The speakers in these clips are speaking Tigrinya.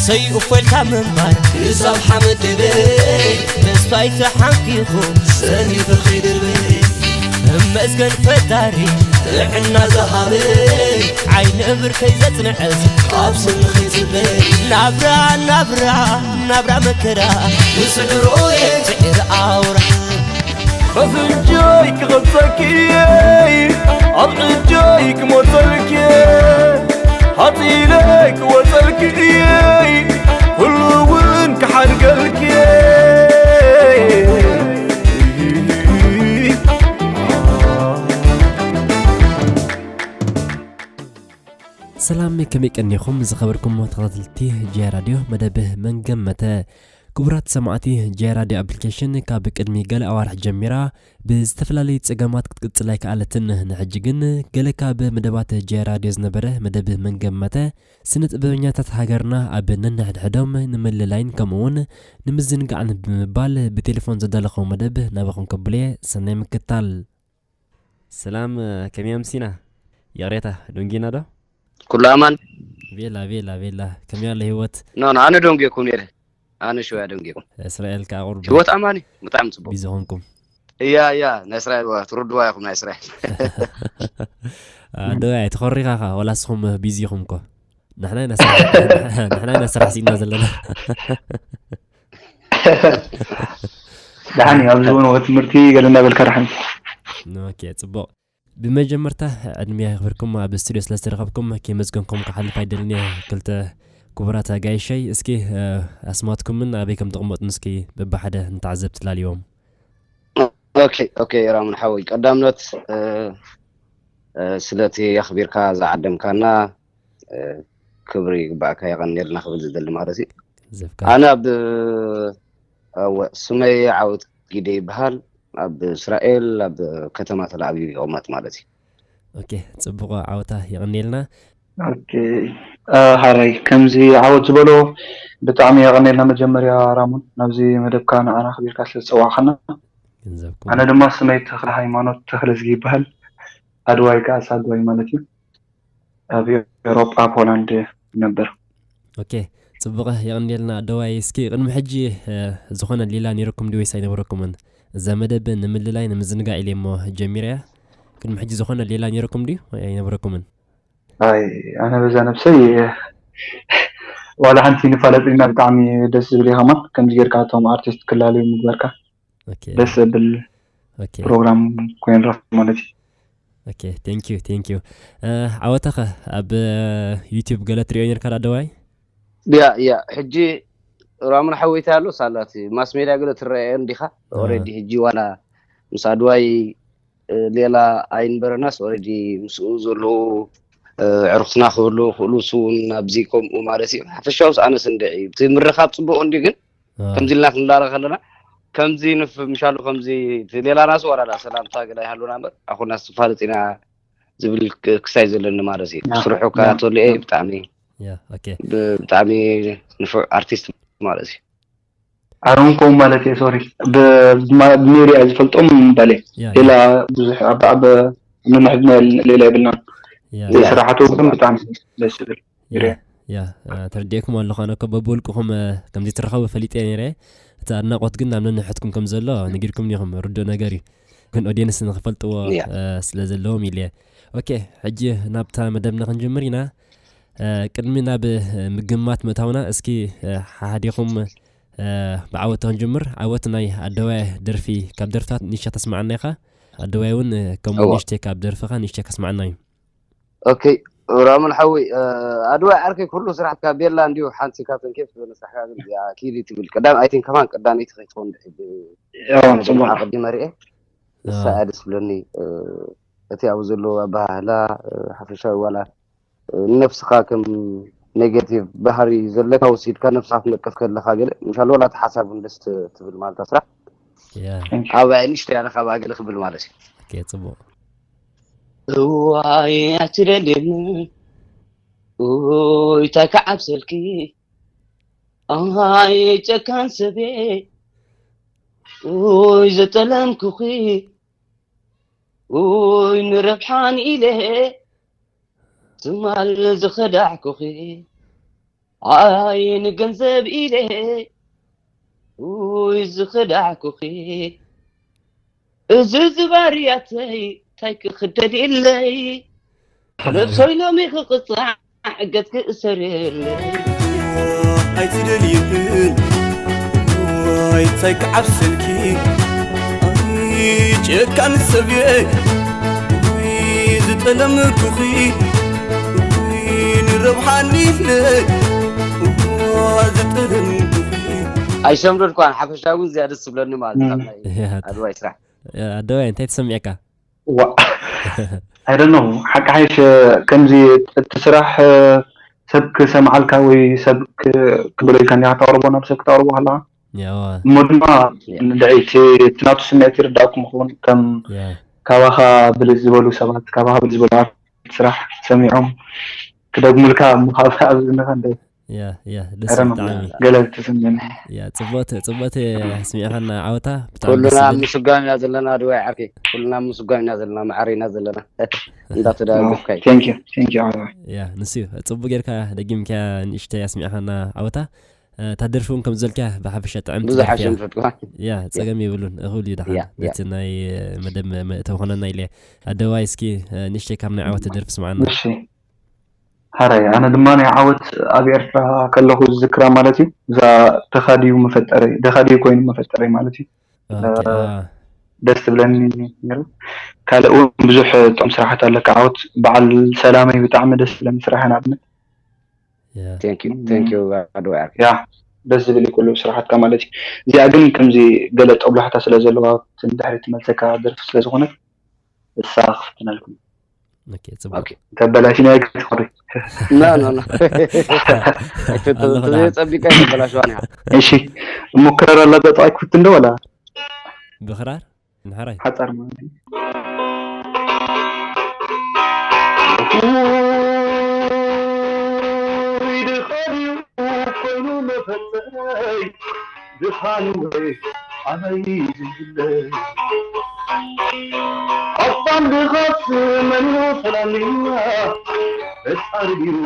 ሰይኡ ፈልካ ምንባር ክሳብ ሓመድ ድበይ ተስፋይ ተሓንኪኹ ሰኒ ፍርኺ ድርበይ እመስገን ፈጣሪ ጥዕና ዝሃበይ ዓይኒ ብርከይ ዘጽንዐስ ካብ ስምኺ ዝበይ ናብራ ናብራ ናብራ መከራ ምስዕሮየ ስዕር ኣውራ በፍንጀይ ክቐጸኪ ኣብ ዕጀይ ክሞተልኪ ሃጺለ ክወጸልኪ ኩሉ እውን ክሓድገልኪ ሰላም ከመይ ቀኒኹም ዝኸበርኩም ተኸታተልቲ ጃ ራድዮ መደብ መንገመተ ክቡራት ሰማዕቲ ጃ ራድዮ ኣፕሊኬሽን ካብ ቅድሚ ገለ ኣዋርሕ ጀሚራ ብዝተፈላለዩ ጸገማት ክትቅጽል ኣይከኣለትን። ንሕጂ ግን ገለ ካብ መደባት ጃ ራድዮ ዝነበረ መደብ መንገመተ ስነ ጥበበኛታት ሃገርና ኣብ ነንሕድሕዶም ንምልላይን ከምኡውን ንምዝንጋዕን ብምባል ብቴሌፎን ዘዳለኹዎ መደብ ናባኹም ከብሎ እየ። ሰናይ ምክትታል። ሰላም ከመይ ኣምሲና? ይቕሬታ ደንጊና ዶ? ኩሉ ኣማን ቤላ ቤላ ቤላ ከመይ ኣሎ ህይወት? ኖ ኖ ኣነ ደንጌኩም ነይረ ኣነ ሽወያ ደንጌኩም እስራኤል ከኣ ቁርብ ህይወት ኣማን እዩ ብጣዕሚ ጽቡቅ ቢዚ ኾንኩም እያ እያ ናይ እስራኤል ዋ ትርድዋ ኢኹም ናይ እስራኤል ኣዶ ኣይ ተኾሪኻ ኻ ወላ ስኹም ቢዚ ኢኹም እኮ ንሕና ኢና ስራሕ ንሕና ኢና ስራሕ ሲና ዘለና ደሓን እዩ ኣብዚ እውን ወ ትምህርቲ ገለ እናበልካ ደሓን ኦኬ ጽቡቕ ብመጀመርታ ዕድሚያ የኽብርኩም ኣብ ስቱድዮ ስለ ዝተረኸብኩም ከመስገንኩም ክሓልፍ ኣይደልን እየ ክልተ ክቡራት ኣጋይሸይ እስኪ ኣስማትኩምን ኣበይ ከም ተቕመጡን እስኪ በብሓደ ንተዓዘብቲ ላልዎም ኦኬ ኦኬ ራሙን ሓወይ ቀዳምነት ስለቲ ኣኽቢርካ ዝዓደምካና ክብሪ ይግባእካ የቐንየልና ክብል ዝደሊ ማለት እዩ ኣነ ኣብ ኣወ ስመይ ዓወት ጊደ ይበሃል ኣብ እስራኤል ኣብ ከተማ ተልኣቪቭ ይቕመጥ ማለት እዩ ኦኬ ጽቡቕ ዓወታ የቐንየልና ኦኬ ሓራይ ከምዚ ዓወት ዝበሎ ብጣዕሚ የቐንየልና መጀመርያ ራሙን ናብዚ መደብካ ንዓና ክቢርካ ስለ ዝፀዋዕካና ገንዘብኩም ኣነ ድማ ስመይ ተኽለ ሃይማኖት ተኽለዝጊ ይበሃል ኣድዋይ ከዓ ሳድዋይ ማለት እዩ ኣብ ኤሮጳ ፖላንድ ነበር ኦኬ ጽቡቐ የቐንየልና ኣደዋይ እስኪ ቅድሚ ሕጂ ዝኾነ ሌላ ነይረኩም ድዩ ወይስ ኣይነበረኩምን እዛ መደብ ንምልላይ ንምዝንጋዕ ኢለ እሞ ጀሚረያ ቅድሚ ሕጂ ዝኾነ ሌላ ነይረኩም ድዩ ኣይነበረኩምን ኣይ ኣነ በዛ ነብሰይ ዋላ ሓንቲ ንፋለጥ ኢና ብጣዕሚ ደስ ዝብል እዩ ከማን ከምዚ ጌርካ እቶም ኣርቲስት ክላለዩ ምግበርካ ኦኬ ደስ ዘብል ኦኬ ፕሮግራም ኮይኑ ረፍ ማለት እዩ ኦኬ thank you thank you ዓወታኸ ኣብ ዩቲዩብ ገለ ትሪኦ ነርካ ዶ ኣደዋይ ያ ያ ሕጂ ራሙን ሓወይታ ኣሎ ሳላት ማስ ሜድያ ገለ ትረአ እንዲኻ ኦሬዲ ሕጂ ዋላ ምስ ኣድዋይ ሌላ ኣይንበረናስ ኦሬዲ ምስኡ ዘለዉ ዕርክትና ክህሉ ክእሉ እውን ኣብዚ ከምኡ ማለት እዩ ሓፈሻውስ ኣነስ እንድዒ እዩ እቲ ምርኻብ ፅቡቅ እንዲ ግን ከምዚ ኢልና ክንላረ ከለና ከምዚ ንፍ ምሻሉ ከምዚ እቲ ሌላ ናስ ዋላላ ሰላምታ ገለ ይሃሉና እምበር ኣኹና ዝፋለጥ ኢና ዝብል ክሳይ ዘለኒ ማለት እዩ ስርሑ ከኣ ተልኦ ብጣዕሚ ያ ኦኬ ብጣዕሚ ንፉዕ ኣርቲስት ማለት እዩ ኣሮን ኮም ማለት እየ ሶሪ ብሜድያ ዝፈልጦም ባለ ያ ሌላ ብዙሕ ኣብ ኣብ ንንሕድና ሌላ የብልና ያ ስራሕቱ ግን ብጣዕሚ ደስ ዝብል ያ ያ ተረዲእኩም ኣለኹ ኣነ እኮ በብውልቅኹም ከምዚ ትረኸቡ ፈሊጠ ነይረ እቲ ኣድናቆት ግን ናብ ነንሕድኩም ከም ዘሎ ነጊርኩም ኢኹም ርዱእ ነገር እዩ ግን ኦዲየንስ ንክፈልጥዎ ያ። ስለ ዘለዎም ኢለ ኦኬ ሕጂ ናብታ መደብና ክንጅምር ኢና ቅድሚ ናብ ምግማት ምእታውና እስኪ ሓሓዲኹም ብዓወት ክንጅምር ዓወት ናይ ኣደዋይ ደርፊ ካብ ደርፍታት ንሻ ተስማዓና ኢኻ ኣደዋይ እውን ከምኡ እዋ። ንሽተይ ካብ ደርፍኻ ንሽተይ ከስማዓና እዩ ኦኬ ራሙን ሓወይ ኣድዋይ ዓርከይ ኩሉ ስራሕትካ ቤላ እንዲሁ ሓንቲ ካብተን ኬፍ ዝበለ ስራሕካ ግን እዚኣ ኪዲ ትብል ቀዳም ኣይቲን ከማን ቀዳመይቲ ከይትኸውን ድሕጂ ያው ጽቡቅ ኣቐዲመ ርኤ ንሳ እያ ደስ ብለኒ እቲ ኣብኡ ዘለዎ ኣበሃህላ ሓፈሻዊ ዋላ ንነብስኻ ከም ኔጌቲቭ ባህሪ ዘለካ ወሲድካ ነብስኻ ክትነቅፍ ከለኻ ገለ ምሻሎ ዋላ እቲ ሓሳብ እውን ደስ ትብል ማለት ስራሕ ያ ኣብኣ ንሽተይ ኣነ ካብኣ ገለ ክብል ማለት እዩ ኦኬ ጽቡቕ እዋይ ኣይትደልየኒ ኡይ እንታይ ክዓብሰልኪ ኣይ ጨካን ሰበይ ኡይ ዝጠለምኩኺ ኡይ ንረብሓን ኢለ ትማል ዝኸዳዕኩኺ ኣይ ንገንዘብ ኢለ ውይ ዝኸዳዕኩኺ፣ እዚ ዝባርያተይ እንታይ ክኽደል ኢለይ፣ ነብሰይ ሎሚ ክቕጻዕ ገጽኪ እሰር የለይ። ኣይትደልይብን ወይ እንታይ ክዓብሰልኪ፣ ኣይ ጨካን ሰብ እየ፣ ወይ ዝጠለምኩኺ፣ ወይ ንረብሓኒ ኢለ፣ ዝጠለምኩኺ። ኣይሰምረድኳን ሓፈሻዊ እውን ዝያደ ዝብለኒ ማለት እዩ። ካብ ናይ ኣድዋይ ስራሕ ኣደዋይ እንታይ ተሰሚዕካ? ዋ ኣይደኖ ሓቂ ሓይሽ ከምዚ እቲ ስራሕ ሰብ ክሰምዓልካ ወይ ሰብ ክብለልካ እንዲኻ ተቕርቦ ናብ ሰብ ክተቕርቦ ከለካ እሞ ድማ ንድዒ እቲ ናቱ ስምዒት ይርዳእኩም ይኸውን ከም ካባኻ ብልፅ ዝበሉ ሰባት ካባኻ ብልፅ ዝበሉ ስራሕ ሰሚዖም ክደግሙልካ እሞ ካብ ኣብዝነኻ እንደ ያ ያ ደስ ኧረ ብጣዕሚ ገለ ትስምዕኒ ያ ጽቡቅ ጽቡቅ ኣስሚዕኻና ዓወታ ብጣዕሚ ደስ ኩልና ዝብል ምስጓም ኢና ዘለና ድዋይ ዓርከይ ኩልና ምስጓም ኢና ዘለና ማዕረ ኢና ዘለና እንዳተዳገፍካይ thank you thank you ዓወታ ያ ንሱ እዩ ጽቡቅ ጌርካ ደጊምካ ንእሽተይ ኣስሚዕኻና ዓወታ እታ ደርፊ እውን ከም ዝበልካ ብሓፈሻ ጥዕምቲ ብዙሕ ደርፊ እያ ሓሸም ፈጥዋ ያ ጸገም የብሉን እኹል እዩ ደሓን ያ ያ ነቲ ናይ መደብ መእተዊ ኮነና ኢለ ኣደዋይ እስኪ ንእሽተይ ካብ ናይ ዓወት ደርፊ ስምዓና እሺ ሓራይ ኣነ ድማ ናይ ዓወት ኣብ ኤርትራ ከለኹ ዝዝክራ ማለት እዩ እዛ ደኻድዩ መፈጠረይ ደኻድዩ ኮይኑ መፈጠረይ ማለት እዩ ኦኬ፣ አ፣ ደስ ትብለኒ ነይሩ ካልእ እውን ብዙሕ ጥዑም ስራሓት ኣለካ ዓወት በዓል ሰላመይ ብጣዕሚ ደስ ትብለኒ ስራሕን ኣብነት ያ፣ thank you thank you ኣድዋ ዓርከይ ያ ደስ ዝብል እዩ ኩሉ ስራሓትካ ማለት እዩ እዚኣ ግን ከምዚ ገለ ጠብላሕታ ስለ ዘለዋ ንድሕሪ ትመልሰካ ደርፊ ስለ ዝኾነት እሳ ክፍትነልኩም ኦኬ፣ ጽቡቅ። ኦኬ። ተበላሽና ይግጥሪ no no no ኣለኹ ደሓን። ጸቢቃ ይበላሽዋን እያ እሺ እሞ ክራር ኣላጋጣ ኣይክፍትን ዶ ወላ ብኽራር ንሓራይ ሓጻር ማለት እዩ ድኻን እዩ ኮይኑ መፈጠረይ ድኻን ወይ ኣበይ ዝብለይ ኣፋን ድኻስ መን እዩ ፈላልያ ፈጣሪ ድዩ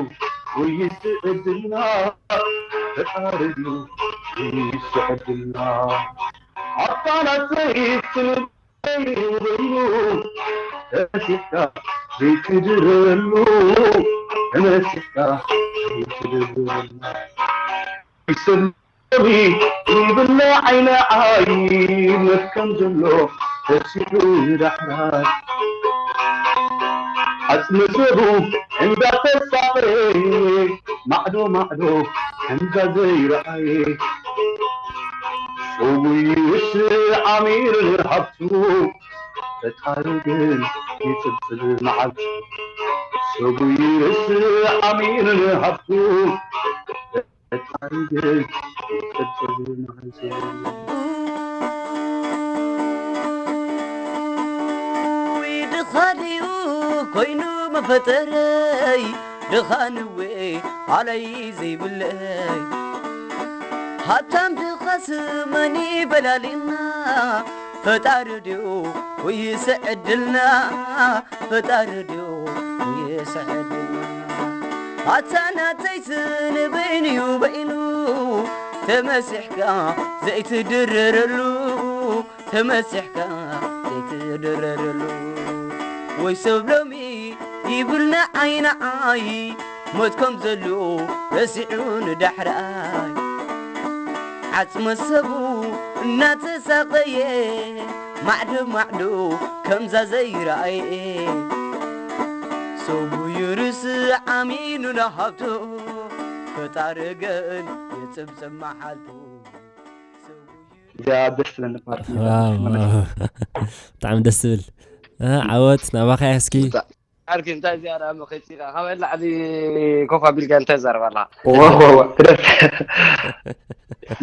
ወይስ ዕድልና ፈጣሪ ድዩ ወይስ ዕድልና ኣፋናተይ ትንበይኑ በይኑ ተመሲሕካ ዘይትድረሉ ተመሲሕካ ዘይትድረሉ ይስብ ይብለ ዓይነ ዓይ መትከም ዘሎ ተሲሑ ንዳሕራይ ዓጽሚ ሰቡ እንዳተሳቐየ ማዕዶ ማዕዶ ከምዛ ዘይረኣየ ሰቡይስ ዓሚር ሃብቱ ፈጣሪ ግን ይጽብጽብ መዓልቱ ሰቡይስ ዓሚር ሃብቱ ድኻ ድዩ ኮይኑ መፈጠረይ ድኻንወ ኣለይ ዘይብለይ ሃብታም ድኻስ መን ይበላልና ፈጣሪ ድዩ ወይስ ዕድልና ፈጣሪ ድዩ ወይስ ዕድልና ኣታ ናተይስ ንበይኑ እዩ በይኑ ተመሲሕካ ዘይትድረረሉ ተመሲሕካ ዘይትድረረሉ ወይ ሰብ ሎሚ ይብልና ዓይኒ ዓይ ሞት ከም ዘሎ ረሲዑ ንዳሕራይ ዓጽመ ሰቡ እናተሳቐየ ማዕዶ ማዕዶ ከምዛ ዘይረኣየ ሰቡ ይርስዕ ኣሚኑ ንሃብቱ ፈጣሪ ግን ይጽብጽብ መዓልቱ እዚኣ ደስ ትብለኒ ፓርቲ ዋው፣ ዋው። ብጣዕሚ ደስ ትብል እ፣ ዓወት ናባኻ እስኪ ዓርኪ እንታይ እዚኣ ደኣ መኸይፂ ኢኻ ካበይ ላዕሊ ኮፍ ኣቢልካ እንታይ ዛረባ ኣለኻ ዋዋዋ ክደት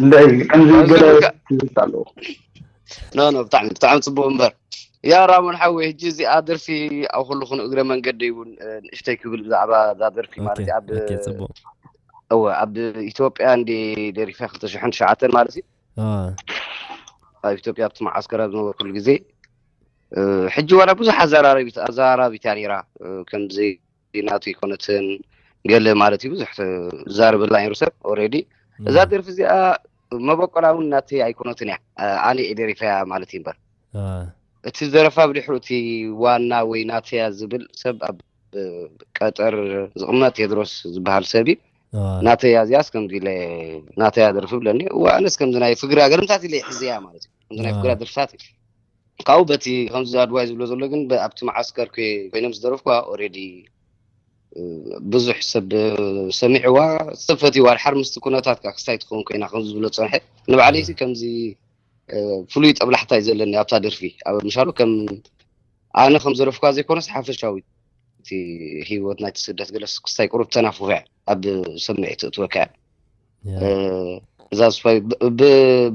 እንታይ ከምዚ ገለ ትዝታ ኣለዎ ኖ ኖ ብጣዕሚ ብጣዕሚ ፅቡቅ እምበር ያ ራሞን ሓወይ ሕጂ እዚኣ ደርፊ ኣብ ኩልኹን እግረ መንገደይ እውን እ፣ ንእሽተይ ክብል ብዛዕባ እዛ ደርፊ ማለት ኦኬ፣ እዩ ኣብ ኦኬ፣ ጽቡቅ። እወ ኣብ ኢትዮጵያ እንዲ ደሪፈ ክልተ ሽሕን ትሽዓተን ማለት እዩ አ፣ ኣብ ኢትዮጵያ ኣብቲ መዓስከር ኣብ ዝነበርኩሉ ግዜ እ፣ ሕጂ ዋላ ብዙሕ ኣዘራረቢት ኣዘራራቢት እያ ነይራ እ፣ ከምዚ ናቱ ኣይኮነትን ገለ ማለት እዩ ብዙሕ ዝዛረበላ ነይሩ ሰብ ኦሬዲ። እዛ ደርፊ እዚኣ መበቆላ እውን ናተይ ኣይኮነትን እያ። ኣነ እየ ደሪፈያ ማለት እዩ እምበር፣ እቲ ዘረፋ ብድሕሩ እቲ ዋና ወይ ናተያ ዝብል ሰብ ኣብ ቀጠር ዝቕመጥ ቴድሮስ ዝበሃል ሰብ እዩ። ናተያ እዚኣስ ከምዚ ኢለ ናተያ ደርፊ ብለኒ፣ እዋ ኣነስ ከምዚ ናይ ፍግራ ገለምታት ኢለ ይሕዘያ ማለት እዩ። ከምዚ ናይ ፍግራ ደርፍታት እዩ። ካብኡ በቲ ከምዚ ኣድዋይ ዝብሎ ዘሎ ግን፣ ኣብቲ መዓስከር ኮይኖም ዝደረፍኳ ኦሬዲ ብዙሕ ሰብ ሰሚዕዋ፣ ሰብ ፈትዋ። ድሓር ምስቲ ኩነታት ከዓ ክስታይ ትኸውን ኮይና ከምዚ ዝብሎ ዝፀንሐ፣ ንባዕለይ ከምዚ ፍሉይ ጠብላሕታ እዩ ዘለኒ ኣብታ ደርፊ። ምሻሉ ከም ኣነ ከም ዘረፍኳ ዘይኮነስ ሓፈሻዊ እቲ ህይወት ናይቲ ስደት ገለስ ክስታይ ቁሩብ ተናፉፈ ኣብ ሰምዒ ትእትወካ እያ። እዛ ስፋይ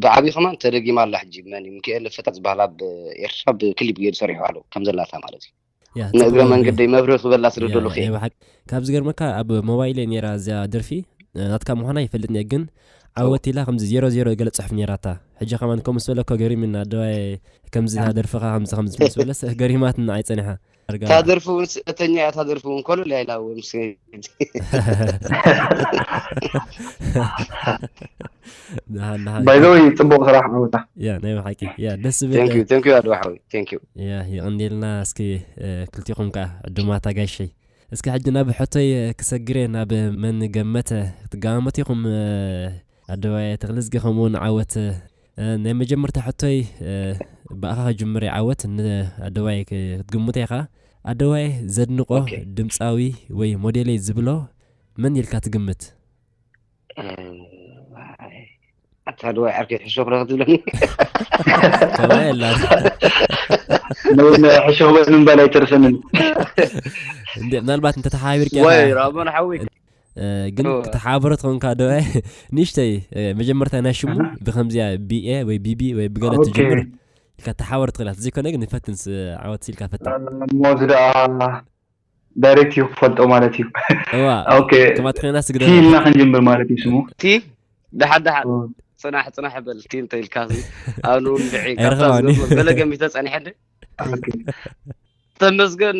ብዓብዪ ከማን ተደጊማ ኣላ። ሕጂ መን እዩ? ሚካኤል ፈታ ዝበሃል ኣብ ኤርትራ ብክሊፕ ገይሩ ሰሪሑ ኣሎ ከም ዘላታ ማለት እዩ። ንእግረ መንገደይ መብርህ ክበላ ስለ ደለኹ እየ። ካብ ዝገርመካ ኣብ ሞባይለይ ነይራ እዚኣ ደርፊ፣ ናትካ ምዃና ይፈልጥን እየ፣ ግን ዓወት ኢላ ከምዚ ዜሮ ዜሮ ገለ ጽሑፍ ነይራታ። ሕጂ ከማን ከምኡ ዝበለ እኮ ገሪሙና፣ ኣደዋይ ከምዚ ደርፍኻ ከምዚ ከምዚ ምስ በለስ ገሪማትና ኣይጸኒሓ። እታ ደርፊ እውን ስእተኛ እያ፣ እታ ደርፊ እውን ኮለል እያ ኢላ እውን ምስ ደሃን ደሃን ባይዘወይ ጽቡቕ ስራሕ ዓወታ። ያ ናይ ብሓቂ ያ ደስ ዝብል። Thank you, thank you ኣድዋ ሓወይ። Thank you። ያ የቐንየልና። እስኪ ክልቲኹም ከኣ ዕዱማት ኣጋይሸይ፣ እስኪ ሕጂ ናብ ሕቶይ ክሰግር እየ። ናብ መን ገመተ ክትገማመቱ ኢኹም? ኣደዋይ ተኽልዝጊ ከምኡ እውን ዓወት። ናይ መጀመርታ ሕቶይ ብኣኻ ክጅምር እየ። ዓወት ንኣደዋይ ክትግምቶ ኢኻ። ኣደዋይ ዘድንቆ ድምፃዊ ወይ ሞዴለይ ዝብሎ መን ኢልካ ትግምት? ኣታ ድዋይ ዓርከይ ሕሾኽ ዶ ክትብለኒ? ከማይ ኣላ። ሕሾኽ በል ምባል ኣይተርፈንን። እንዴ ምናልባት እንተተሓባቢርካ ኢኻ። ወይ ራሞን ሓወይ። ግን ክትሓባበሮ ትኾንካ ዶ? ንእሽተይ መጀመርታ ናይ ሽሙ ብከምዚያ ቢኤ ወይ ቢቢ ወይ ብገለ ትጅምር ኢልካ ተሓባበሮ ትኽእል። ዘይኮነ ግን ንፈትንስ ዓወት ኢልካ ፈትን። ሞዚ ደኣ ዳይሬክት እዩ ክፈልጦ ማለት እዩ። እዋ ኦኬ ከማት ኮይና ቲ ኢልና ክንጅምር ማለት እዩ ስሙ። ቲ ደሓን ደሓን ፅናሕ ፅናሕ በል ቲ እንተ ኢልካ ኣኑ ንድዒ ካብታ ኣይረኸባኒ። ዝገርመ ገለ ገሚተ ፀኒሐ እንደ ኦኬ ተመስገን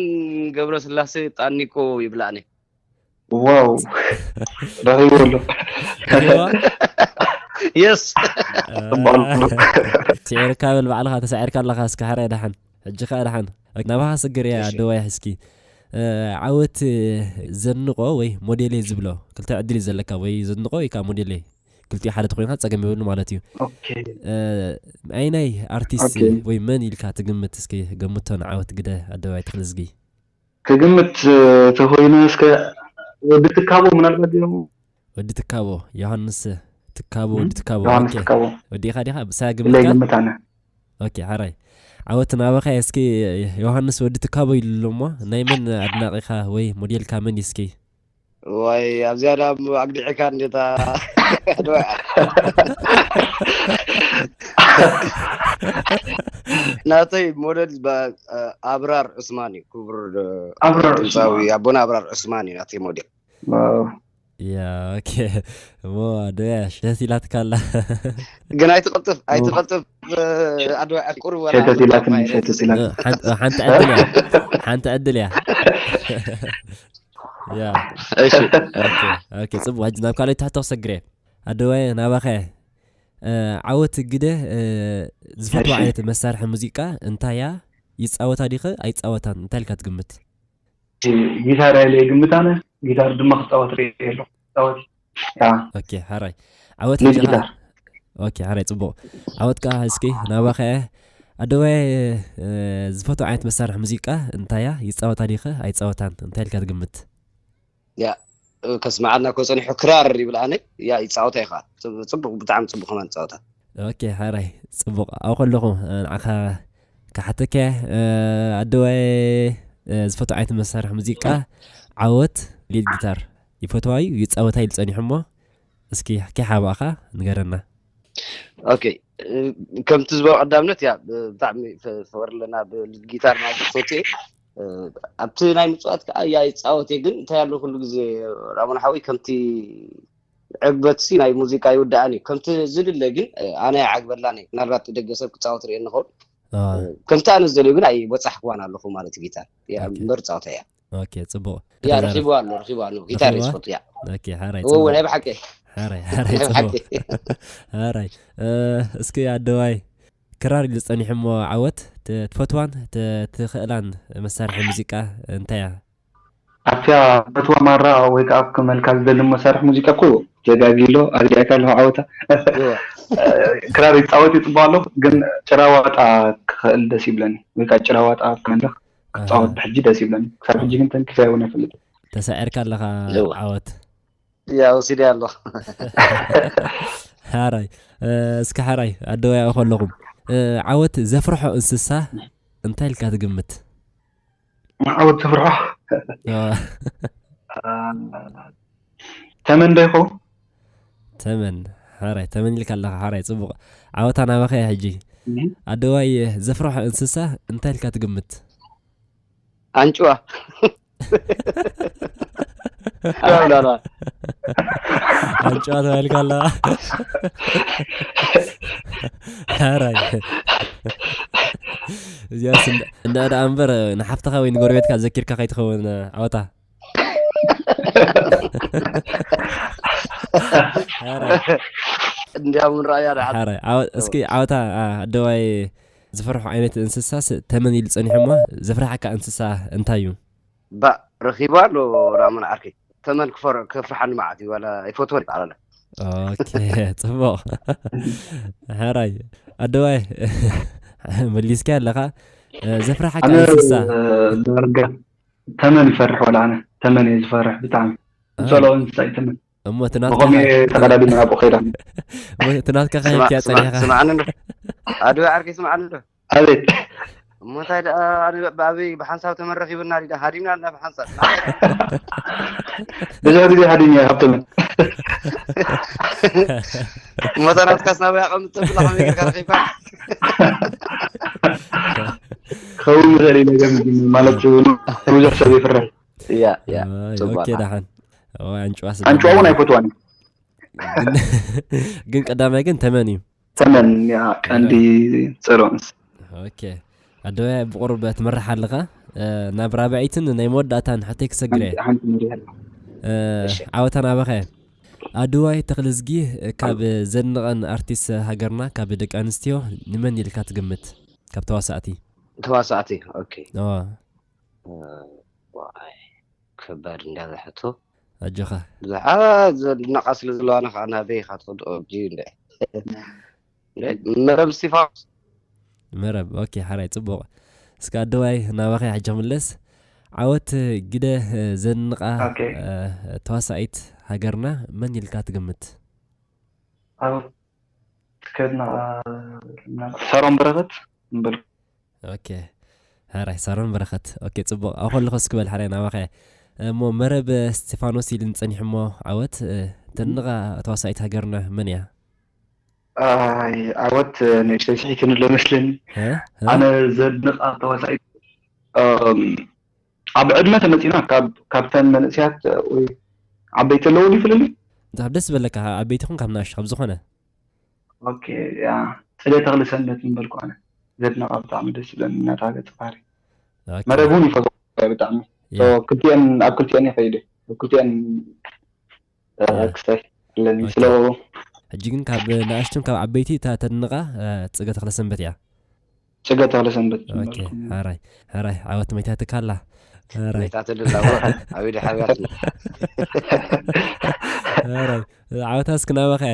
ገብረስላሴ ጣኒቆ ይብላዕኒ ዋው ረኺቡ ኣሎ የስ ጽባሉ ስዒርካ በል ባዕልኻ ተሳዒርካ ኣለኻ እስከ ሓራይ ደሓን ሕጂ ከኣ ደሓን ናባኻ ስግር እያ ኣደዋይ ሕስኪ ዓወት ዘንቆ ወይ ሞዴሌ ዝብሎ ክልተ ዕድል እዩ ዘለካ ወይ ዘንቆ ወይ ከዓ ሞዴሌ ክልቲኡ ሓደ ተኮይንካ ፀገም የብሉ ማለት እዩ ኦኬ ኣይናይ ኣርቲስት ኦኬ። ወይ መን ኢልካ ትግምት እስኪ ገምቶ ንዓወት ግደ ኣደባይ ተክልዝጊ ክግምት ተኮይነ እስከ ወዲ ትካቦ ምናልባት ድዮም ወዲ ትካቦ ዮሃንስ ትካቦ ም? ወዲ ትካቦ ዮሃንስ ኦኬ። ትካቦ ወዲኻ ዲኻ ብሳያ ብለይ ግምትካ ግምት ኣነ ኦኬ ሓራይ ዓወት ናባኻ እስኪ ዮሃንስ ወዲ ትካቦ ኢሉ ኣሎ እሞ ናይ መን ኣድናቂኻ ወይ ሞዴልካ መን እዩ እስኪ ወይ ኣብዚኣ ዳ ኣግዲዕካ እንዴታ ናተይ ሞዴል ኣብራር ዑስማን እዩ ክቡር ኣብራር ድምፃዊ ኣቦና ኣብራር ዑስማን እዩ ናተይ ሞዴል ዋው ያ ኦኬ እሞ ኣደያሽ ደስ ኢላትካ ኣላ ግን ኣይትቐልጥፍ ኣይትቐልጥፍ ኣድዋ ቁሩብ ወላ ሸተት ኢላትኒ ሸተት ኢላት ሓንቲ ዕድል እያ ሓንቲ ዕድል እያ ያ እሺ ኦኬ ኦኬ ጽቡቅ ሕጂ ናብ ካልኦት ትሕቶ ክሰግር እየ ኣደዋይ ናባኸ ዓወት ግደ ዝፈትዋ እሺ። ዓይነት መሳርሒ ሙዚቃ እንታይ እያ ይፃወታ ዲኸ ኣይፃወታን እንታይ ኢልካ ትግምት ጊታር ኢለ ይግምት ኣነ ጊታር ድማ ክፃወት ርእየ ኣሎ ክፃወት ያ ኦኬ ሓራይ ዓወት ሊድ ሕጂ ኸዓ- ጊታር ኦኬ ሓራይ ፅቡቅ ዓወት ከዓ እስኪ ናባኸ ኣደዋይ ዝፈትዋ ዓይነት መሳርሒ ሙዚቃ እንታይ እያ ይፃወታ ዲኸ ኣይፃወታን እንታይ ኢልካ ትግምት ያ ከስማዓልና ኮ ፀኒሑ ክራር ይብል ኣነ ያ ይፃወታ ኢኻ ፅቡቅ ብጣዕሚ ፅቡቅ ከማን ይፃወታ ኦኬ ሓራይ ፅቡቅ ኣብ ከለኹ ንዓኻ ክሓተከ ኣደዋይ ዝፈትዋ ዓይነት መሳርሒ ሙዚቃ ዓወት ሊድ ጊታር ይፈትዋ እዩ ይፃወታ ኢሉ ፀኒሑ እሞ እስኪ ከይሓባእኻ ንገረና ኦኬ ከምቲ ዝበሎ ቀዳምነት ያ ብጣዕሚ ፍቅሪ ኣለና ብጊታር ማለት ዝፈትየ ኣብቲ ናይ ምፅዋት ከዓ ያ ይፃወት እየ ግን እንታይ ኣሎ ኩሉ ግዜ ራሞን ሓወይ ከምቲ ዕግበት ሲ ናይ ሙዚቃ ይውዳእን እዩ ከምቲ ዝድለ ግን ኣነ ኣይዓግበላን እየ ምናልባት ደገ ሰብ ክፃወት ርእየ ንኸውን ከምቲ ኣነ ዝደልዮ ግን ኣይበፃሕክዋን ኣለኹ ማለት ጊታር እምበር ፃወታ እያ ኦኬ፣ ጽቡቕ። ያ፣ ረኺቡ ኣሎ፣ ረኺቡ ኣሎ። ጊታር እዩ ዝፈቱ። ያ፣ ኦኬ፣ ሓራይ እዎ፣ ጽቡቕ። ናይ ብሓቂ። ሓራይ ሓራይ ናይ ጽቡቕ። ብሓቂ። ሓራይ እ፣ እስኪ ኣደዋይ፣ ክራር ኢሉ ጸኒሑ እሞ፣ ዓወት፣ ት-፣ ትፈትዋን ት-፣ ትኽእላን መሳርሒ ሙዚቃ እንታይ እያ? ኣብታ ፈትዋ ማራ ወይ ከዓ ክመልካ ዝደሊ መሳርሒ ሙዚቃ እኮ ጀጋጊሎ ኣግዲዕካ ኣለኹ ዓወታ። እዎ። ክራር ይፃወት ይፅቡቅ ኣለኹ፣ ግን ጭራዋጣ ክኽእል ደስ ይብለኒ፣ ወይ ከዓ ጭራዋጣ ክመልኽ ክፃወት ብሕጂ ደስ ይብለኒ። ክሳብ ሕጂ ግን ተንኪፈ እውን ኣይፈልጥ። ተሳዒርካ ኣለኻ እዎ። ዓወት። ያ፣ ወሲደ ኣሎ። ሓራይ እ፣ እስኪ ሓራይ ኣደዋይ ከለኹም እ፣ ዓወት ዘፍርሖ እንስሳ እንታይ ኢልካ ትግምት? ዓወት ዘፍርሖ እ፣ ተመን ዶ ይኸውን? ተመን። ሓራይ ተመን ኢልካ ኣለኻ። ሓራይ ጽቡቕ። ዓወታ ናባኸ እያ ሕጂ። ኣደዋይ ዘፍርሖ እንስሳ እንታይ ኢልካ ትግምት? ኣንጭዋ። ላላላ። ኣንጭዋ ተባሂልካ ኣለኻ። ሓራይ እዚኣስ እንዳ እንዳ ደኣ እምበር ንሓፍትኻ ወይ ንጎረቤትካ ዘኪርካ ከይትኸውን ዓወታ። ሓራይ እንዲያው ምን ራእያ ደሓ ሓራይ ዓወ- እስኪ ዓወታ ኣ፣ ኣደዋይ ዝፈርሖ ዓይነት እንስሳስ ተመን ኢሉ ጸኒሑ እሞ ዘፍርሓካ እንስሳ እንታይ እዩ? ባ ረኺቡ ኣሎ። ራምን ዓርከይ ተመን ክፈር ከፍርሓኒ መዓት እዩ፣ ዋላ ኣይፈትወን ይበሃል ኣሎ። ኦኬ ጽቡቕ። ሓራይ ኣደዋይ መሊስካ ኣለኻ። እ፣ ዘፍርሓካ ኣነ እንስሳ ዳርጋ ተመን ይፈርሕ፣ ወላ ኣነ ተመን እየ ዝፈርሕ ብጣዕሚ። ዝፀልኦ እንስሳ እዩ ተመን። እሞ ትናትካ ብኸምኡ እየ ተቐዳዲመ ናብኡ ከይዳ። እሞ ትናትካ ከ ሂብክያ ጸኒሕካ? ስምዓኒ እንዶ ኣድወ ዓርከይ፣ ስምዓኒ እንዶ ኣቤት። እሞ እንታይ ደኣ፣ ኣነ ብኣበይ ብሓንሳብ ተመረኺብና ዲዳ ሃዲምና ኣለና ብሓንሳብ። ብዙሕ ግዜ ሃዲም እየ ካብ ተመን። እሞ ተናትካስ ናበይ ኣቐምጥ ተብላ ከመይ ጌርካ ረኺብካ? ክኸውን ይኽእል ኢለ ገምት፣ ማለት ብዙሕ ሰብ ይፍርሕ። ያ ያ ኣይ፣ ጽቡቕ። ኦኬ ደሓን። ኦ፣ ኣንጭዋ ስለ ኣንጭዋ እውን ኣይፈትዋን። ግን- ግን ቀዳማይ ግን ተመን እዩ። ተመን ያ ቀንዲ ጸሎንስ። ኦኬ ኣደዋይ ብቁሩብ ትመርሕ ኣለኻ። እ፣ ናብ ራብዐይትን ናይ መወዳእታን ሕቶይ ክሰግር እየ። ሓንቲ መሪሕ ኣላ። እ፣ ዓወታ ናባኸ። ኣደዋይ ተኽልዝጊ ካብ ዘድንቐን ኣርቲስት ሃገርና ካብ ደቂ ኣንስትዮ ንመን ኢልካ ትግምት? ካብ ተዋሳእቲ። ተዋሳእቲ። ኦኬ። ኦ፣ ዋይ፣ ከባድ እንዳዛ ሕቶ። ኣጆኻ። ብዙሓት ዘድነቓ ስለ ዘለዋ፣ ንኻ ናበይ ኢኻ ትኸዶ? ኦጂ እንደ መረብ እስቲፋኖስ። መረብ። ኦኬ ሓራይ ጽቡቕ። እስከ ኣደዋይ ናባኸ ሕጂ ክምለስ። ዓወት ግደ እ፣ ዘንቓ ኦኬ። እ፣ ተዋሳኢት ሃገርና መን ኢልካ ትግምት? ዓወት ከድና ምናልባት ሳሮን በረኸት እምበል። ኦኬ ሓራይ ሳሮን በረኸት። ኦኬ ጽቡቕ። ኣብ ከለኹ እስኪ በል ሓራይ ናባኸ። እሞ መረብ እስቲፋኖስ ኢልን ጸኒሑ እሞ ዓወት እ፣ ተንቓ ተዋሳኢት ሃገርና መን እያ? ኣይ ዓወት ንእሽተይ ስሒትኒ ኣሎ መስለኒ። እ? እ? ኣነ ዘድንቓ ተዋሳኢት እም፣ ኣብ ዕድመ ተመፂና ካብ ካብተን መንእስያት ወይ ዓበይቲ ኣለዉ ድዩ ፍልልይ? እንተ ካብ ደስ ዝበለካ ካብ ዓበይቲ ይኹን ካብ ናእሽቱ ካብ ዝኾነ። ኦኬ ያ ጽገ ተኽሊ ሰንበት ምበልኩ ኣነ ዘድንቓ ብጣዕሚ ደስ ይብለኒ እናታ ገፀ ባህሪ። ኦኬ። መረብ እውን ይፈትዎ ብጣዕሚ። ያ። So ክልቲአን ኣብ ክልቲአን ይኸይደ ኣብ ክልቲአን እ፣ ያ። ክሳይ ኣለኒ ኦኬ። ስለ ሕጂ ግን ካብ ናእሽቱን ካብ ዓበይቲ እታ ተድንቓ እ፣ ጽገ ተኽለ ሰንበት እያ። ጽገ ተኽለ ሰንበት ኦኬ ሓራይ ሓራይ ዓወት መይታትካ ኣላ። ሓራይ መይታት ልላዎ ኣብ ኢድ ሓቢያት። ሓራይ ዓወታ እስኪ ናባኸ።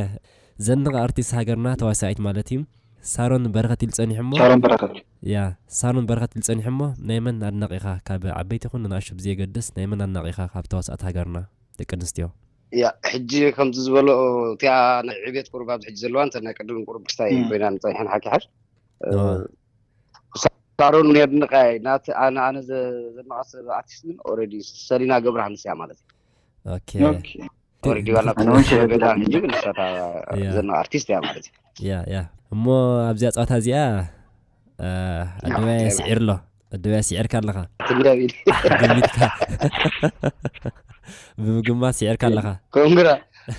ዘንቕ ኣርቲስት ሃገርና ተዋሳኢት ማለት እዩ። ሳሮን በረኸት ኢሉ ጸኒሑ እሞ ሳሮን በረኸት። ያ ሳሮን በረኸት ኢሉ ጸኒሑ እሞ ናይ መን ኣድናቒ ኢኻ? ካብ ዓበይቲ ይኹን ንናእሽቱ ብዘየገድስ ናይ መን ኣድናቒ ኢኻ? ካብ ተዋሳእቲ ሃገርና ደቂ ኣንስትዮ። ያ ሕጂ ከምዚ ዝበሎ እቲኣ ናይ ዕቤት ቁሩብ ኣብዚ ሕጂ ዘለዋ እንተ ናይ ቅድም ቁሩብ ክስታይ እም። ኮይና ንፀኒሐን ሓኪሓሽ እዋ። ሳሮን የድንቃይ ናት ኣነ ኣነ ዘ- ዘድንቃ ሰብ ኣርቲስት ግን ኦልሬዲ ሰሊና ገብረሃንስ እያ ማለት እዩ። ኦኬ ኦኬ። ኦልሬዲ ዋላ ኣነ እውን ተወሰነ ሸበላ ገዛ ሕጂ ግን ንሳታ ያ። ዘድንቃ ኣርቲስት እያ ማለት እዩ። ያ ያ እሞ ኣብዚኣ ፀዋታ እዚኣ እ፣ ኣደባይ ያ። ስዒር ኣሎ ኣደባይ ስዒርካ ኣለኻ ትንዳቢል ገሚትካ ብምግማት ስዒርካ ኣለኻ ኮንግራ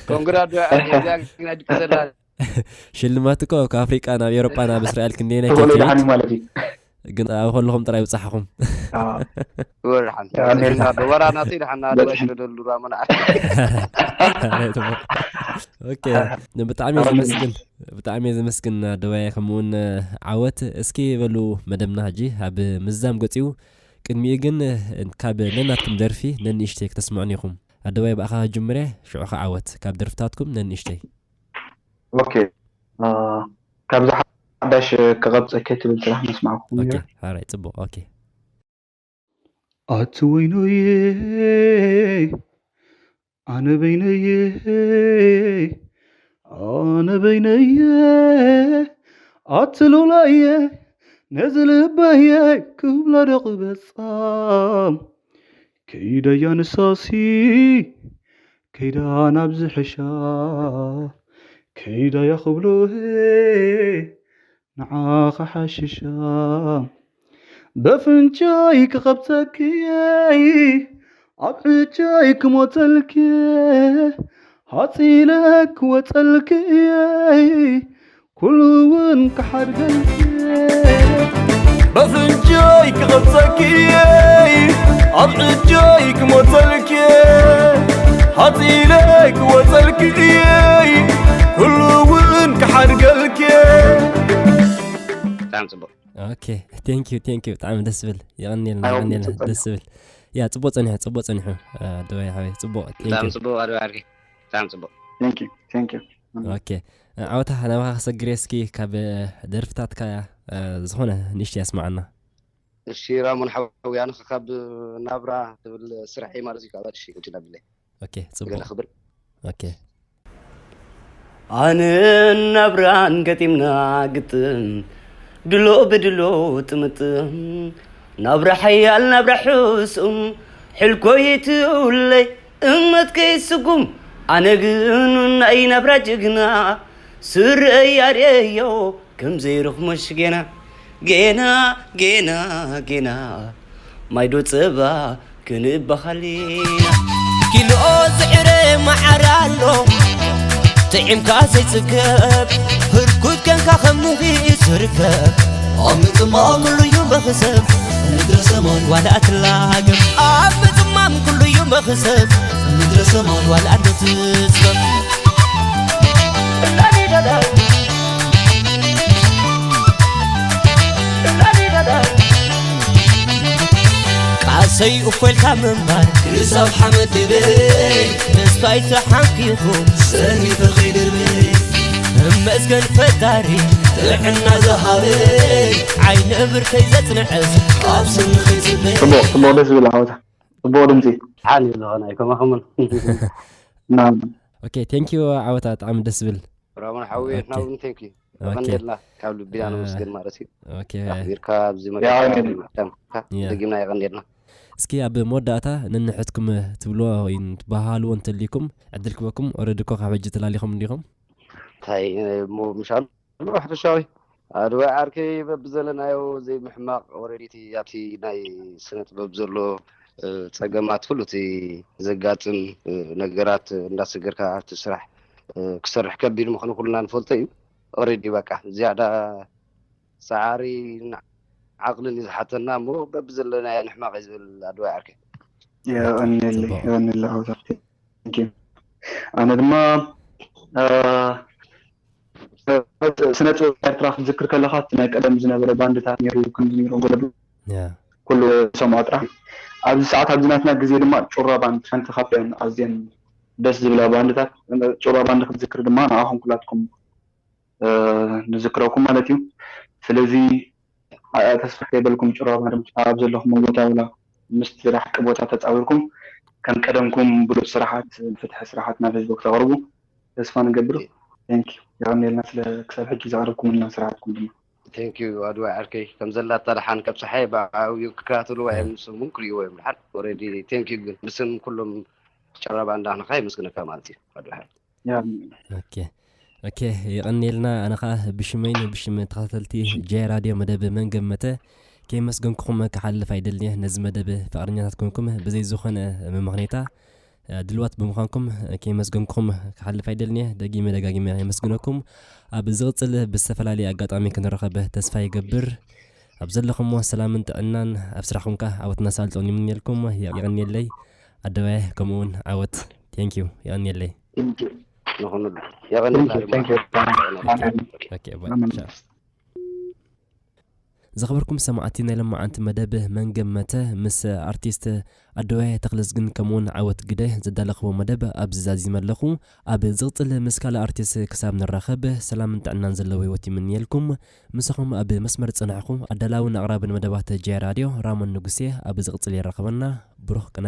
ኮንግራ ዶ ኣዚያ ግን ኣድቂ ዘላ ሽልማት እኮ ካብ ኣፍሪቃ ናብ ኤሮጳ ናብ እስራኤል ክንደየናይ ተኾነ ከይትሄድ ደሓን ማለት እዩ። ግን ኣብ ከለኹም ጥራይ ይብጻሕኹም። ኣዎ። ወርሓን ያ፣ ኔርና። ወራናት ኢልሓና በጽሒ። ደወሽለሉ ራመና ኦኬ፣ ብጣዕሚ እየ ዘመስግን። ብጣዕሚ እየ ዘመስግን ኣደዋይ ከምኡውን ዓወት። እስኪ በሉ፣ መደብና ሕጂ ኣብ ምዛም ገጺኡ። ቅድሚኡ ግን ካብ ነናትኩም ደርፊ ነንእሽተይ ክተስምዑን ኢኹም። ኣደዋይ ብኣኻ ጅምረ፣ ሽዑ ከዓወት ካብ ደርፍታትኩም ነንእሽተይ። ኦኬ። አ፣ ካብዛ ሓዳሽ ክቐብፀ ከትብል ስራሕ መስማዕኩም ኦኬ፣ ነይረ። ሓራይ፣ ጽቡቕ። ኦኬ። ኣቲ ወይነየ፣ ኣነ በይነየ፣ ኣነ በይነየ፣ ኣቲ ሉላየ፣ ነዚ ልበየ ክብላ ዶ ክበጻ? ከይዳያ ንሳሲ፣ ከይዳ ናብ ዝሕሻ፣ ከይዳያ ክብሎ፣ ንዓኻ ሓሽሻ። በፍንጫይ ክቐብጸኪ፣ ኣብ ዕጫይ ክሞተልኪ፣ ሃጺለ ክወጸልኪ፣ ኩሉ እውን ክሓድገልኪ። በፍንጫይ ክቐብጸኪ፣ ኣብ ዕጫይ ክሞተልኪ፣ ሃጺለ ክወጸልኪ፣ ኩሉ እውን ክሓድገልኪ። ብጣዕሚ ጽቡቕ። ኦኬ፣ ቴንክ ዩ፣ ቴንክ ዩ። ብጣዕሚ ደስ ዝብል። የቐንየልና፣ ኣዎ፣ የቐንየልና። ጽቡቕ። ደስ ዝብል። ያ፣ ጽቡቕ ጸኒሑ፣ ጽቡቕ ጸኒሑ። አ፣ ደዋይ ሓወይ፣ ጽቡቕ። ቴንክ ብጣዕሚ ዩ። ጽቡቕ ኣድዋ ዓርከይ። ብጣዕሚ ጽቡቕ። Thank you, thank you። ኦኬ። ዓወታ፣ ናባኻ ክሰግር እየ። እስኪ ካብ ደርፍታትካ ዝኾነ ንእሽተይ ኣስምዓና። እሺ ራሞን ሓዊ፣ ኣነ ካብ ናብራ ትብል ስራሕ እዩ ማለት እዩ። ካብ ኣድሽ ቁጭ ዳብለ ኦኬ፣ ገለ ጽቡቕ። ክብል ኦኬ። ኣነ ናብራን ገጢምና ግጥም፣ ድሎ ብድሎ ጥምጥም፣ ናብራ ሓያል ናብራ ሕሱም፣ ሕልኮ ይትውለይ እመት ከይስጉም። ኣነ ግን ናይ ናብራ ጅግና፣ ስረይ ኣርእዮ ከም ዘይረኽሞሽ ጌና፣ ጌና ጌና ጌና፣ ማይዶ ጸባ ክንበሃል ኢና። ኪልኦ ዝዕረ መዓር ኣሎ፣ ጥዒምካ ዘይጽገብ፣ ህርኩት ከንካ ከም ምኺ ዝርከብ። ኣብ ምጽማም ኩሉ እዩ መኽሰብ፣ ምድረ ሰማይ ዋላ ኣትላገብ። ኣብ ምጽማም ኩሉ እዩ መኽሰብ፣ ምድረ ሰማይ ዋላ ኣዶ ትጽገብ። ቃሰይ እፎ ኢልካ ምንባር፣ ክሳብ ሓመድ ድበይ። ተስፋይ ተሓንኪኹ፣ ሰኒፈ ከይድርበይ። እመስገን ፈጣሪ፣ ጥዕና ዝሃበይ። ዓይነ ብርከይ ዘጽንዐስ፣ ኣብ ስኒ ከይጽበይ። ጽቡቕ፣ ጽቡቕ፣ ደስ ዝብል ዓወታ። ጽቡቕ ድምጺ። ሓን እዩ ዝኾነ ኣይከማኹምን። ና-፣ ኦኬ፣ ቴንክ ዩ ዓወታ፣ ብጣዕሚ ደስ ዝብል። ራሞን ሓዊ ኦኬ። ናብን ቴንክ ዩ። ኦኬ። የቐንየልና ካብ ልብና እ፣ ነመስገን ማለት እዩ። ኦኬ። ኣኽቢርካ ኣብዚ የቐንየልና። መጣምካ ያ። ደጊምና የቐንየልና። እስኪ ኣብ መወዳእታ ነንሕድኩም ትብልዎ ወይ ትበሃልዎ እንተልይኩም ዕድል ክበኩም። ኦረዲ እኮ ካብ ሕጂ ተላሊኹም እንዲኹም። እንታይ እሞ ምሻሉ ሓፈሻዊ ኣድዋይ ዓርከይ በብዘለናዮ ዘይምሕማቕ ኦረዲ እቲ ኣብቲ ናይ ስነ ጥበብ ዘሎ እ፣ ጸገማት ኩሉ እቲ ዘጋጥም እ፣ ነገራት እንዳሰገርካ ኣብቲ ስራሕ እ፣ ክሰርሕ ከቢድ ምዃኑ ኩልና ንፈልጦ እዩ። ኦረዲ በቃ ዝያዳ ሰዓሪ ዓቕልን እዩ ዝሓተና እሞ በብዘለናዮ ንሕማቕ እዩ ዝብል ኣድዋይ ዓርከይ። የቐንየለይ፣ ጽቡቕ። የቐንየለይ ዓወታ። Thank you። ኣነ ድማ እ፣ ስነ ጥበብ ኤርትራ ክትዝክር ከለኻ እቲ ናይ ቀደም ዝነበረ ባንድታት ነይሩ፣ ከምዚ ነይሩ፣ ገለ ያ። ኩሉ ሰምዖ ጥራሕ። ኣብዚ ሰዓት ኣብዚ ናትና ግዜ ድማ ጩራ ባንድ ሓንቲ ካብተን ኣዝየን ደስ ዝብላ ባንድታት፣ ጩራ ባንድ ክትዝክር ድማ ንዓኹም ኩላትኩም እ፣ ንዝክረኩም ማለት እዩ። ስለዚ ኣ-፣ ተስፋ ከይበልኩም ጭራ ባድም ኣብ ዘለኹም ቦታ ውላ ምስቲ ሓቂ ቦታ ተጻዊርኩም ከም ቀደምኩም ብሉጽ ስራሓት፣ ፍትሒ ስራሓት ናብ ህዝቢ ክተቕርቡ ተስፋ ንገብር። Thank you። የቐንየልና ስለ ክሳብ ሕጂ ዘቕረብኩምልና ስራሓትኩም ድማ። Thank you ኣድዋይ ዓርከይ፣ ከም ዘላታ ደሓን ካብ ጸሓይ ብዓብዩ ክከታተልዋ እዮም፣ ንሶም እውን ክርእይዎ እዮም ደሓን። Already thank you ግን ብስም ኩሎም ጨረባ እንዳኽንኻ የመስግነካ ማለት እዩ ኣድዋይ ዓርከይ። ያ ኦኬ ኦኬ፣ የቐንየልና። ኣነ ኸዓ ብሽመይን ብሽም ተኸታተልቲ ጃይ ራድዮ መደብ መን ገመተ ከየመስገንኩኹም ክሓልፍ ኣይደልንየ። ነዚ መደብ ፍቕረኛታት ኮንኩም ብዘይ ዝኾነ መመኽኔታ ድልዋት ብምዃንኩም ከየመስገንኩኹም ክሓልፍ ኣይደልንየ። ደጊመ ደጋጊመ የመስግነኩም። ኣብ ዝቕጽል ብዝተፈላለየ ኣጋጣሚ ክንራኸብ ተስፋ ይገብር። ኣብ ዘለኹሞ ሰላምን ጥዕናን ኣብ ስራሕኩም ከኣ ዓወት እናሳልጦን ይምንየልኩም። የቐንየለይ ኣደባየ፣ ከምኡ እውን ዓወት። Thank you። የቐንየለይ። ንኹንሉ የቐንየልና። Okay፣ bye። ቻው። ዝኸበርኩም ሰማዕቲ ናይ ለማዓንቲ መደብ መንገመተ ምስ ኣርቲስት ኣደባየ ተኽለዝግን ከምኡውን ዓወት ግደ ዘዳለኽዎ መደብ ኣብዚ ዛዚመ ኣለኹ። ኣብ ዝቕጽል ምስ ካልእ ኣርቲስት ክሳብ ንራኸብ ሰላምን ጥዕናን ዘለዎ ህይወት ይምንየልኩም። ምሳኹም ኣብ መስመር ዝጸናሕኹ ኣዳላውን ኣቕራብን መደባት ጀያ ራድዮ ራሞን ንጉሴ ኣብ ዝቕጽል የራኽበና። ብሩኽ ቅነ።